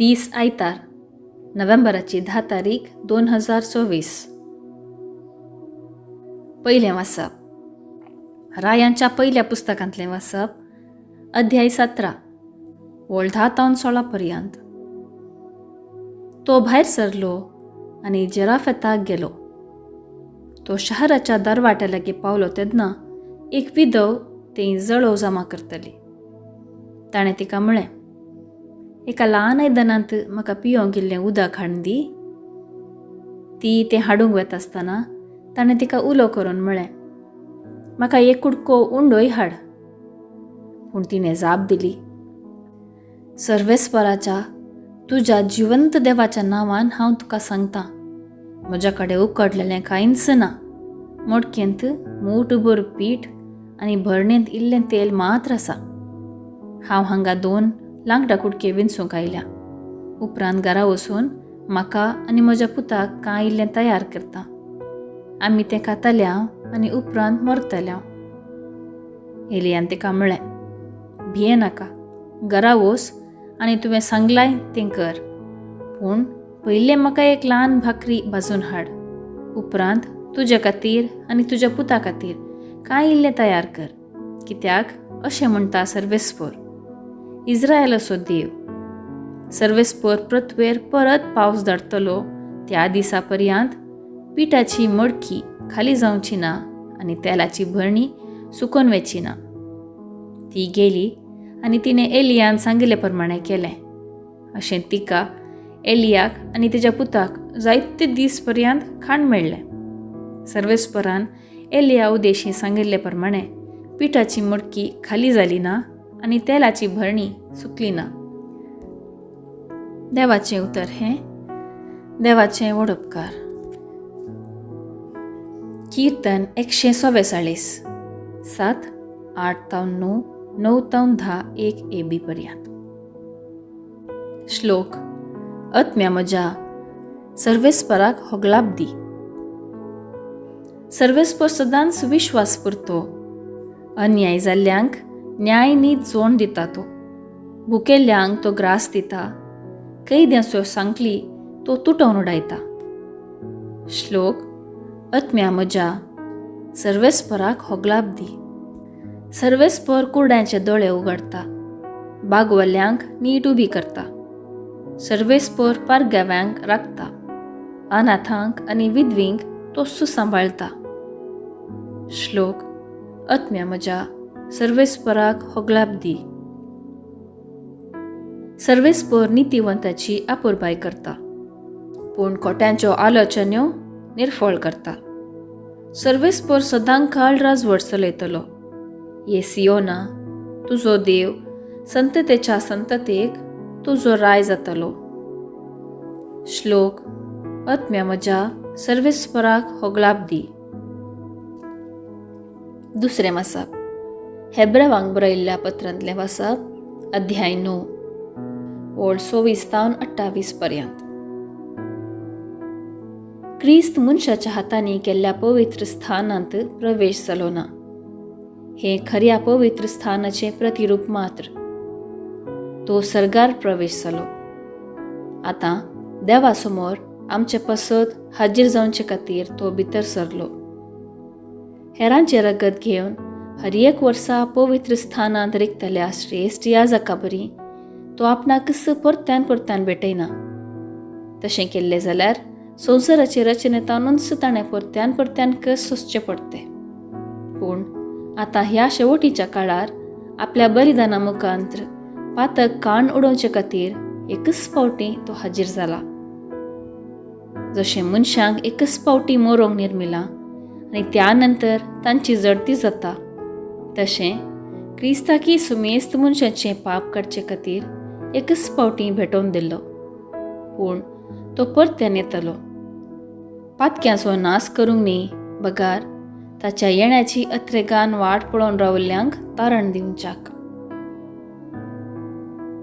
दीस आयतार, नोव्हेंबराची 10 तारीख 2024. पयलें वाचप रायांच्या पयल्या पुस्तकांतलें वाचप, अध्याय 17, ओळ 10 तावन 16 पर्यंत. तो भायर सरलो आनी जेराफेताक गेलो. तो शहराच्या दरवाट्या लागीं पावलो तेन्ना एक विधव थंय जळोव जमा करतली. ताणें तिका म्हळें, एका ल्हान आयदनांत म्हाका पियोंक इल्लें उदक हाडून दी. ती तें हाडूंक वता आसतना ताणें तिका उलो करून म्हळें, म्हाका एक कुडको उंडोय हाड. पूण तिणें जाप दिली, सर्वेस्पराच्या तुज्या जिवंत देवाच्या नांवान हांव तुका सांगतां, म्हज्या कडेन उकडलेलें कांयच ना. मडकेंत मूठभर पीठ आनी भरणेंत इल्लें तेल मात्र आसा. हांव हांगा 2 लांकडां कुडके विंचूंक आयल्या. उपरांत घरा वचून म्हाका आनी म्हज्या पुताक कांय इल्लें तयार करता. आमी तें खातले आनी उपरांत मरतले. एलियान तिका म्हळें, भिये नाका, घरा वच आनी तुवें सांगलाय तें कर. पूण पयलें म्हाका एक ल्हान भाकरी भाजून हाड. उपरांत तुज्या खातीर आनी तुज्या पुता खातीर कांय इल्लें तयार कर. कित्याक अशें म्हणटा सर्वेस्पोर, इज्रायलाचो देव, सर्वेस्पोर पृथ्वेर परत पावस धाडटलो त्या दिसा पर्यंत पिठाची मडकी खाली जावची ना आनी तेलाची भरणी सुकोन वचची ना. ती गेली आनी तिणें एलियान सांगिल्ले प्रमाणें केलें. अशें तिका, एलियाक आनी तिच्या पुताक जायते दीस पर्यंत खाण मेळ्ळें. सर्वेस्परान एलिया उदेशी सांगिल्ले प्रमाणें पिठाची मडकी खाली जाली ना आनी तेलाची भरणी सुकली ना. देवाचें उतर हें देवाचें वडोपकार. कीर्तन 144, 7, 8 तावन 9, 9 तावन 10, 1 AB पर्यंत. श्लोक, आत्म्या म्हज्या सर्वेस्पराक होगलाप दी. सर्वेस्पर सदांच विश्वास पुरतो, अन्याय जाल्ल्यांक न्याय नीत जोण दिता. तो भुकेल्ल्यांक तो ग्रास दिता, कैद्यांच्यो सांकली तो तुटोवन उडयता. श्लोक, आत्म्या म्हज्या सर्वेस्पराक होगलाप दी. सर्वेस्पर कुरड्यांचे दोळे उगडता, बागवल्ल्यांक नीट उबी करता. सर्वेस्पर पारगाव्यांक राखता, अनाथांक आनी विधवींक तो सुसांबाळटा. श्लोक, आत्म्या म्हज्या सर्वेस्पराक होगलाप दी. सर्वेस्पर नितिवंताची आपुरबाय करता, पूण खोट्यांच्यो आलोचन्यो निर्फळ करता. सर्वेस्पर सदांकाळ राजवट चलयतलो. ये सियोना, तुजो देव संततेच्या संततेक तुजो राय जातलो. श्लोक, आत्म्या म्हज्या सर्वेस्पराक होगलाप दी. दुसरें वाचप हेब्रेवांक बरयल्ल्या पत्रांतलें वाचप, अध्याय 9, ओळ 26 तावन 28 पर्यंत. क्रिस्त मनशाच्या हातांनी केल्ल्या पवित्र स्थानांत प्रवेश जालो ना. हें खऱ्या पवित्र स्थानाचें प्रतिरूप मात्र. तो सर्गार प्रवेश जालो. आतां देवा समोर आमचे पसत हाजीर जावचे खातीर तो भितर सरलो. हेरांचें रगत घेवन हर एक वर्सा पवित्र स्थानांत रिगतल्या श्रेश्ठ याजका बरी तो आपणाकच परत्यान परत्यान भेटयना. तशें केल्लें जाल्यार संवसाराचे रचनेतानूच ताणें परत्यान परत्यान कस सोंसचें पडटें. पूण आतां ह्या शेवटीच्या काळार आपल्या बलिदाना मुखांत्र पातक काण उडोवचे खातीर एकच फावटी तो हाजीर जाला. जशें मनशांक एकच फावटी मरोंक निर्मिलां आनी त्या नंतर तांची जडती जाता, तशें क्रिस्ताकी सुमेस्त मनशाचें पाप काडचे खातीर एकच फावटी भेटोवन दिल्लो. पूण तो परत्यान येतलो, पातक्यांचो नाश करूंक न्ही, बगार ताच्या येण्याची अत्रेगान वाट पळोवन रावल्ल्यांक तारण दिवच्याक.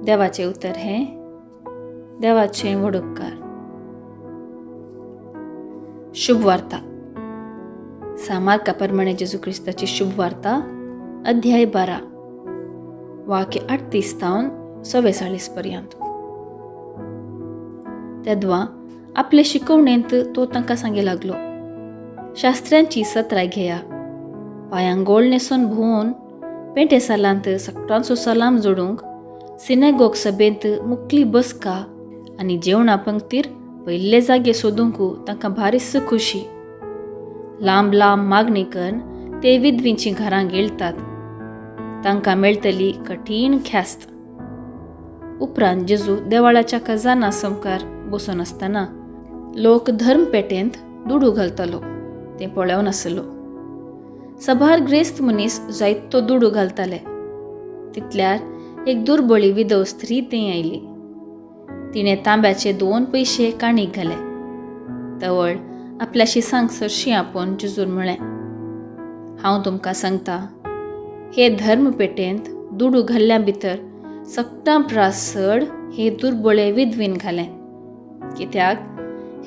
देवाचें उतर हें देवाचें वडोपकार. शुभ वार्ता सामार्का प्रमाणे जेजू क्रिस्ताची शुभ वार्ता, अध्याय 12, वाक्य 38 तावन 44 पर्यंत. तेदवां आपले शिकवणेंत तो तांकां सांगे लागलो, शास्त्र्यांची सत्राय घेया, पांयांक गोळ न्हेसून भोंवन पेंटे सालांत सगटांचो सलाम जोडूंक, सिनेगोग सभेंत मुकली बसका आनी जेवणा पंक्तीर पयले जागे सोदूंक तांकां भारीच खुशी. लांब लांब मागणी करून ते विधवींचीं घरां गिळतात, तांकां मेळटली कठीण ख्यास्त. उपरांत जेजू देवाळाच्या खजाना सामकार बसून आसतना लोक धर्मपेटेंत दुडू घालतालो तें पळोवन आसलो. सभार ग्रेस्त मनीस जायतो दुडू घालताले. तितल्यार एक दुर्बळी विधव स्त्री थंय आयली. तिणें तांब्याचे 2 पयशे काणीक घाले. तवळ आपल्याशी सांग सरशी आपोवन जेजून म्हळें, हांव तुमकां सांगता, हे धर्मपेटेंत दुडू घाल्ल्या भितर सगटां प्रास चड हे दुर्बळे विधवीन घालें. कित्याक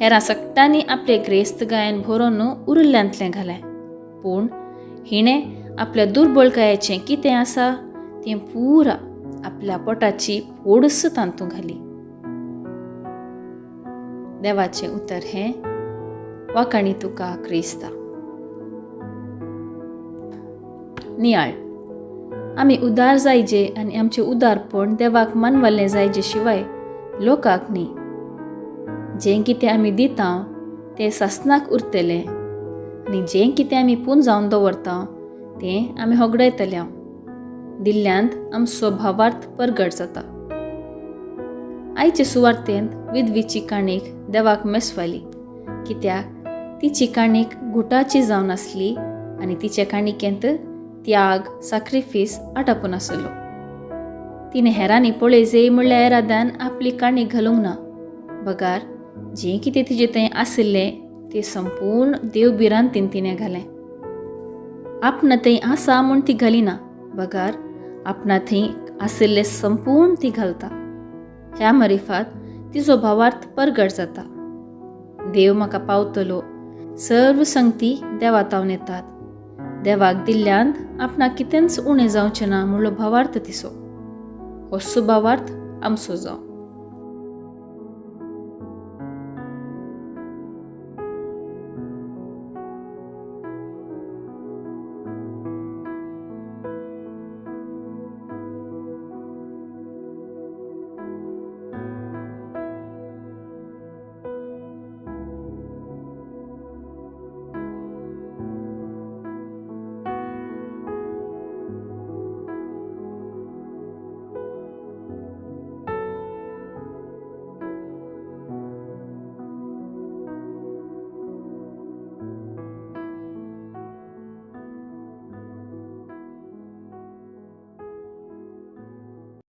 हेरां सगटांनी आपले ग्रेस्त गायन भरोवन उरिल्ल्यांतलें घालें, पूण हिणें आपल्या दुर्बळकायेचें कितें आसा तें पुरा आपल्या पोटाची पोडस तांतू घाली. देवाचें उतर हें वाखाणी तुका क्रिस्ता. नियाळ. आमी उदार जायजे आनी आमचें उदारपण देवाक मानवल्लें जायजे शिवाय लोकांक न्ही. जें कितें आमी दिता तें सासणाक उरतलें आनी जें कितें आमी पुंजावन दवरता तें आमी होगडायतले. दिल्ल्यांत आमचो भावार्थ परगट जाता. आयचे सुवार्तेंत विधवीची काणीक देवाक मेसवाली, कित्याक तिची काणीक घुटाची जावन आसली आनी तिचे काणिकेंत त्याग साक्रिफीस आटापून आसलो. तिणें हेरांनी पळयजे म्हणल्या इराद्यान आपली काणीक घालूंक ना, बगार जें कितें तिजें थंय आशिल्लें तें संपूर्ण देवभिरांतीन तिणें घालें. आपणा थंय आसा म्हूण ती घालिना, बगार आपणा थंय आशिल्लें संपूर्ण ती घालता. ह्या मरिफात तिजो भावार्थ परगट जाता. देव म्हाका पावतलो, सर्व संगती देवा तावन येतात, देवाक दिल्ल्यांत आपणाक कितेंच उणें जावचें ना म्हणलो भावार्थ तिचो. होसो भावार्थ आमचो जावं.